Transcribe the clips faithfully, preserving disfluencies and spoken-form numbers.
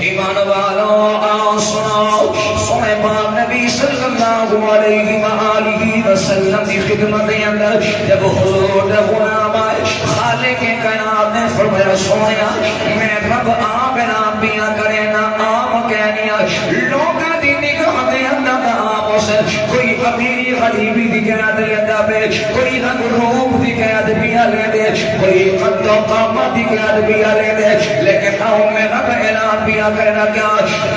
ایمان والو، آؤ سنو، سونے پاک نبی صلی اللہ علیہ وآلہ وسلم دی خدمت دے اندر جب حضور دا غلام آئے، خالق کائنات نے فرمایا، سونیا، میں رب آپ اعلان پیا کرے نا، آپ کہنی آ، لوکاں دی نگاہ دے اندر دا آپ حسین کوئی امیری غریبی دی قید لیندا پئے، کوئی رنگ روپ دی قید پیا لیندے، کوئی قد و قامت دی قید پیا لیندے، لیکن آؤ میں رب اعلان پیا کرنا کیا؟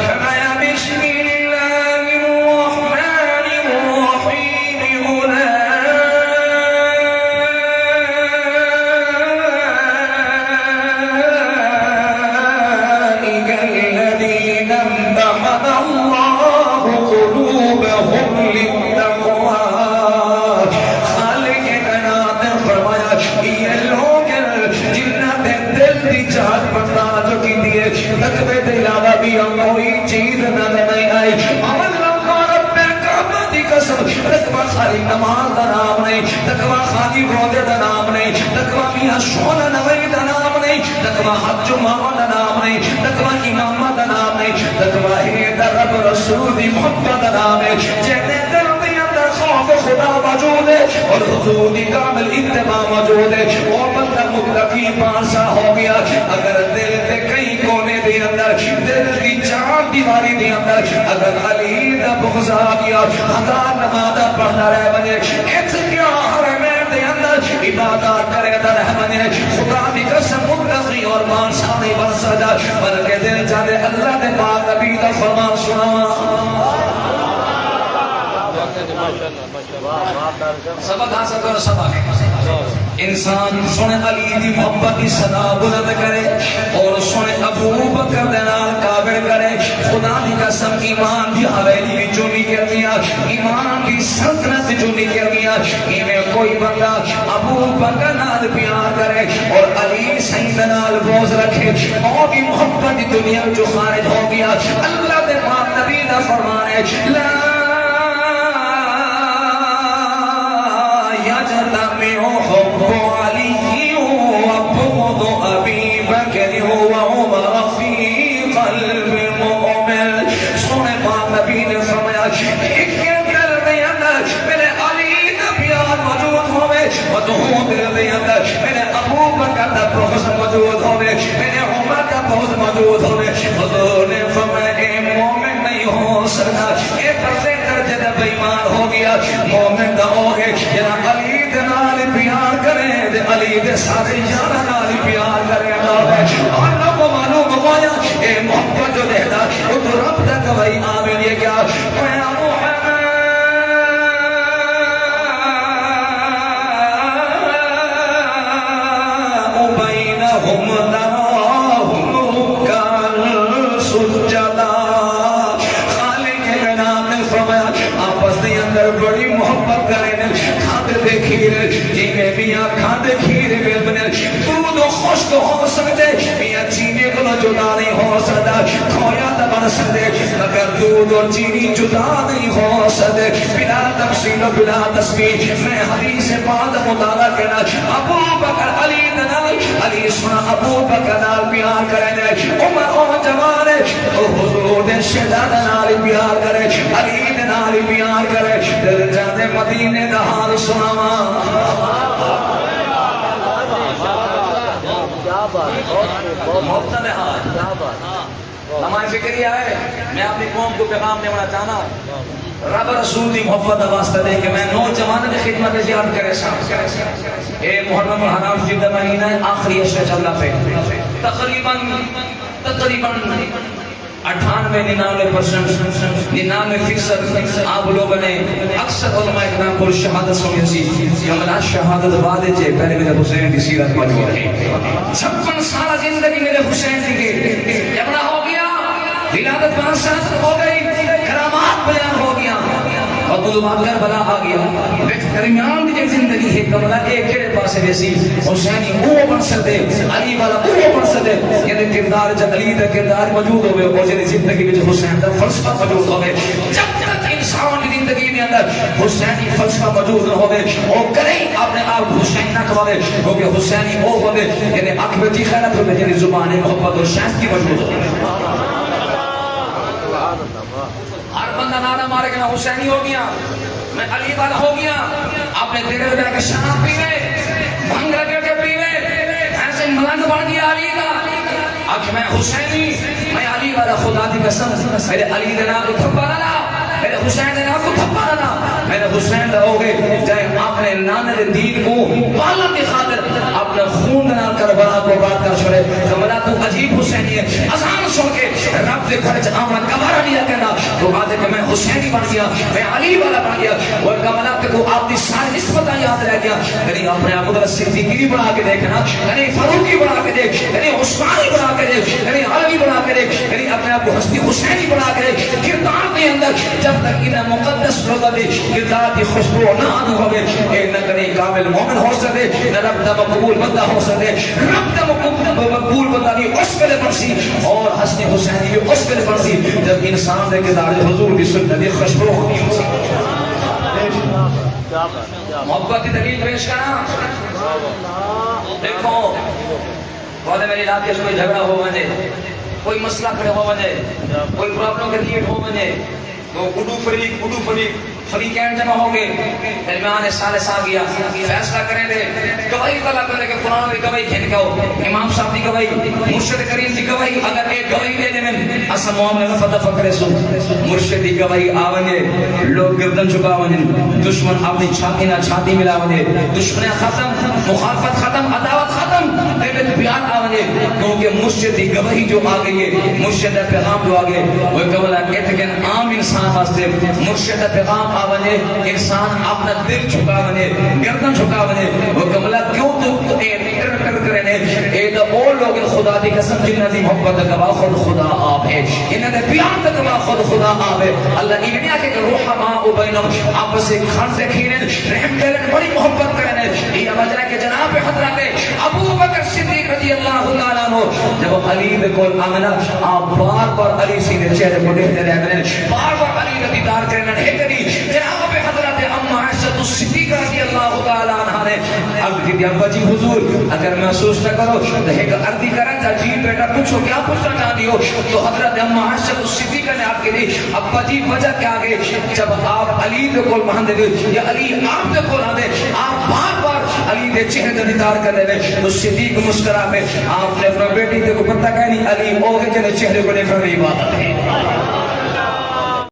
فرمایا، بسم اللہ الرحمن الرحیم، اولئک الذین امتحن اللہ قلوبہم للتقوی۔ خالق کائنات نے فرمایا، یہ لوگ جنہاں دے دل دی جھاگ پڑتال جو کیتی ہے، تقوی دے علاوہ بھی کوئی چیز نظر نہیں آئی۔ امن لوگوں، رب کعبہ دی قسم، تقوی خالی نماز دا نام نہیں، تقوی خالی روزے دا نام نہیں، تقوی میاں شعلہ نوری دا نام نہیں، تقوی حج جمعہ دا نام نہیں، تقوی امامت دا نام نہیں، تقوی ہے دا رب رسول دی محبت دا نام ہے۔ جیندے دل دے اندر خوف خدا موجود ہے اور حضور دی کامل اتباع موجود ہے، او بندہ متقی پانسا ہو گیا۔ اگر دل دے کہیں کونے دے اندر، دل دی چار دیواری دے اندر اگر علی دا بغض آ گیا، ہزار نمازاں پڑھدا رہ ونڄے، اتھ کیا حرمین دے اندر عبادات کریندا رہ ونڄے، خدا دی قسم متقی اور پانسا نہیں بݨ سڳدا، بلکہ دل چاہندے اللہ دے پاک نبی دا فرمان سݨاواں۔ سبق حاصل کرو، سبق۔ انسان سن علی دی محبت دی صدا بلند کرے اور سن ابو بکر دے نال کاوڑ کرے۔ خدا دی قسم، ایمان دی حویلی وچوں نکل ڳیا، ایمان دی سلطنت وچوں نکل ڳیا۔ ایویں کوئی بندہ ابو بکر نال پیار کرے اور علی سئیں دے نال بغض رکھے، او بھی محبت دی دنیا وچوں خارج ہو گیا۔ اللہ دے پاک نبی دا فرمان ہے، لا يجتمع حب علي وبغض أبي بكر وعمر في قلب مؤمن۔ سونے پاک نبی نے فرمایا، ایک دل دے اندر میرے علی دا پیار موجود ہوے، اور دو دل دے اندر میرے ابو بکر دا بغض موجود ہوے، میرے عمر دا بغض موجود ہوے۔ حضور نے فرمایا، اے مومن نہیں ہو سکدا، اے پردے درجے دا بے ایمان ہو گیا۔ مومن دا او ہے جڑا علی دے نال پیار کرے تے علی دے سارے یاراں نال پیار کرے۔ اور لوگوں معلوم ہوایا، اے محبت جو ݙیہدا، او تو رب دا گواہی آوے۔ یہ کیا؟ بينهم تراهم ركعا سجدا۔ خالق کائنات نے فرمایا، آپس دے اندر بڑی محبت کرے نے، کھاندے تے کھیر، جیویں میاں کھاندے کھیر وے بنے، دودھ خشک ہو سکدے، میاں چینے کولوں جدا نہیں ہو سکدا، کھویا تاں بݨ سکدے، مگر دودھ اور چینی جدا نہیں ہو سکدے۔ بلا تفصیل و بلا تشبیہ، میں حدیث پاک دا مطالعہ کرنا۔ ابو بکر علی دے نال، علی سونا ابو بکر نال پیار کرے نے۔ عمر او جوان ہے، او حضور دے شہزادے نال ہی پیار کرے، علی دے نال ہی پیار کرے۔ دل چاہندے مدینے دا حال سݨاواں۔ کیا بات ہے، بہت خوب، بہت خوب۔ محبت دے حال۔ کیا بات ہے۔ علماء فکر یہ ہے، میں اپنی قوم کو پیغام دینا چاہنا، رب رسول دی محبت دا واسطہ دے کے میں نوجوان دی خدمت زیارت کرے سا۔ اے محرم الحرام شریف دا مہینہ ہے، آخری عشرہ چلدا پے۔ تقریباً، تقریباً اٹھانوے، ننانوے پرسنٹ، ننانوے فیصد آپ لوگوں نے اکثر علماء کرام کو شہادت سنی سی کہ مولا شہادت بعد وچ ہے، پہلے میرے حسین دی سیرت پڑھی ہے۔ چھپن سال زندگی میرے حسین دی گئی۔ جبڑا ہو گیا، ولادت بادشاہ ہو گئی، کرامات بیان ہو گیا، اور گلوار کربلا آ گیا۔ وچ درمیان دی جیڑھی زندگی ہے، کربلا اے کیڑے پاسے ویسی؟ حسینی اوہ بݨ سڳدے، علی والا اوہ بݨ سڳدے، یعنی کردار وچ علی دا کردار موجود ہوے، اور جیڑھی زندگی وچ حسین دا فلسفہ موجود ہوے۔ جب تک انسان دی زندگی دے اندر حسینی فلسفہ موجود نہ ہوے، او کدی اپنے آپ کوں حسین نہ کہوے، کیونکہ حسینی او ہوندے جیندے اکھ وچ ہی غیرت ہوندے، جیندی زبان وچ محبت اور شائستگی موجود ہوندی۔ کہ میں حسینی ہو گیا، میں علی والا ہو گیا۔ اپنے دل میں کہ شراب پیوے، بھنگ رگڑ کے پیوے، ایسے ملنگ بن گیا علی دا۔ آکھے میں حسینی، میں علی والا، خدا دی قسم، میرے علی دے نام کوں تھپا نہ لا، میرے حسین دے نام کوں تھپا نہ لا۔ میرے حسین دا ہو گئے جائے اپنے نانے دے دین کوں پالن دی خاطر اپنے خون دے نال کربلا کوں آباد کر چھوڑے۔ کملا توں عجیب حسینی ہے، اذان سن کے رب دے گھر چ آوݨ گوارا نہیں کیندا۔ تو آدھے کہ میں حسینی بن گیا، میں علی والا بن گیا۔ وہ کملا تیکوں آپ دی ساری نسبتاں یاد رہ گیا۔ کہیں اپنے آپ کو صدیقی بھی بنا کے دیکھنا، کہیں فاروقی بنا کے دیکھ، کہیں عثمانی بنا کے دیکھ، کہیں علوی بنا کے دیکھ، کہیں اپنے آپ کو حسنی حسینی بنا کے دیکھ۔ کردار دے اندر جب تک انہاں مقدس لوگوں دے کردار دی خوشبو نہ آندی ہوے، اے نہ کہیں کامل مومن ہو سکے، نہ رب دا مقبول بندہ ہو سکے۔ رب دا مقبول، مقبول بندہ بھی اس ویلے بنسی اور حسن حسینی بھی اس ویلے بنسی جب انسان دے کردار حضور دی سنت دی خوشبو ہوندی ہوسی۔ محبت دی دلیل پیش کراں۔ دیکھو، تہاݙے میرے علاقے چ کوئی جھگڑا ہو ونڄے، کوئی مسئلہ کھڑے ہو ونڄے، کوئی پرابلم کریئیٹ ہو ونڄے، تو اݙو فریق، اݙو فریق، فریقین جمع ہو کے درمیان ثالث آ گیا، فیصلہ کریندے، گواہی طلب کریندے کہ فلاں دی گواہی گھن کے آؤ، امام صاحب دی گواہی، مرشد کریم دی گواہی، اگر اے گواہی ݙے ݙیون، اساں معاملے رفع دفع کریسوں۔ مرشد دی گواہی آ ونڄے، لوگ گردن جھکا ونڄن، دشمن اپݨی چھاتی نال چھاتی ملا ونڄے، دشمنی ختم، مخالفت ختم، عداوت ختم، دل وچ پیار آ ونڄے، کیونکہ مرشد دی گواہی جو آ ڳئی ہے، مرشد دا پیغام جو آ ڳئے، وہ کملا اتکن عام انسان واسطے مرشد دا پیغام آ ونڄے، انسان اپݨا دل جھکا ونڄے، گردن جھکا ونڄے، وہ کملا کیوں توں اے ٹر ٹر کریندے؟ اے تاں او لوگ ہن خدا دی قسم جنہاں دی محبت دا گواہ خود خدا آپ ہے، انہاں دے پیار دا گواہ خود خدا آپ ہے۔ اللہ ایویں نہیں آکھے کہ رحماء بینہم، آپس وچ کھڑ تے کھیݙن، رحم کریندن، بڑی محبت کریندن۔ اے وجہ ہے کہ جناب حضرت ابو بکر صدیق رضی اللہ تعالیٰ عنہ جب علی دے کول آندن، آپ بار بار علی سئیں دے چہرے کوں ݙیہدے رہ ونڄن، بار بار علی دا دیدار کریندن۔ ہک ݙینہہ جناب حضرت اماں عائشہ صدیقہ رضی اللہ تعالیٰ عنہا نے عرض کیتی، ابا جی حضور، اگر محسوس نہ کرو تو ہک عرضی کراں؟ جی بیٹا پچھو، کیا پچھنا چاہندی ہو؟ تو حضرت اماں عائشہ صدیقہ نے عرض کیتی، ابا جی وجہ کیا ہے؟ جب آپ علی دے کول آندے وے یا علی آپ دے کول آندے، آپ بار بار علی دے چہرے دا دیدار کریندے وے۔ تو صدیق مسکرا کے آپ نے فرمایا، بیٹی تیکوں پتہ کائنی، علی او ہے جیندے چہرے کوں ݙیکھݨ دی عبادت ہے۔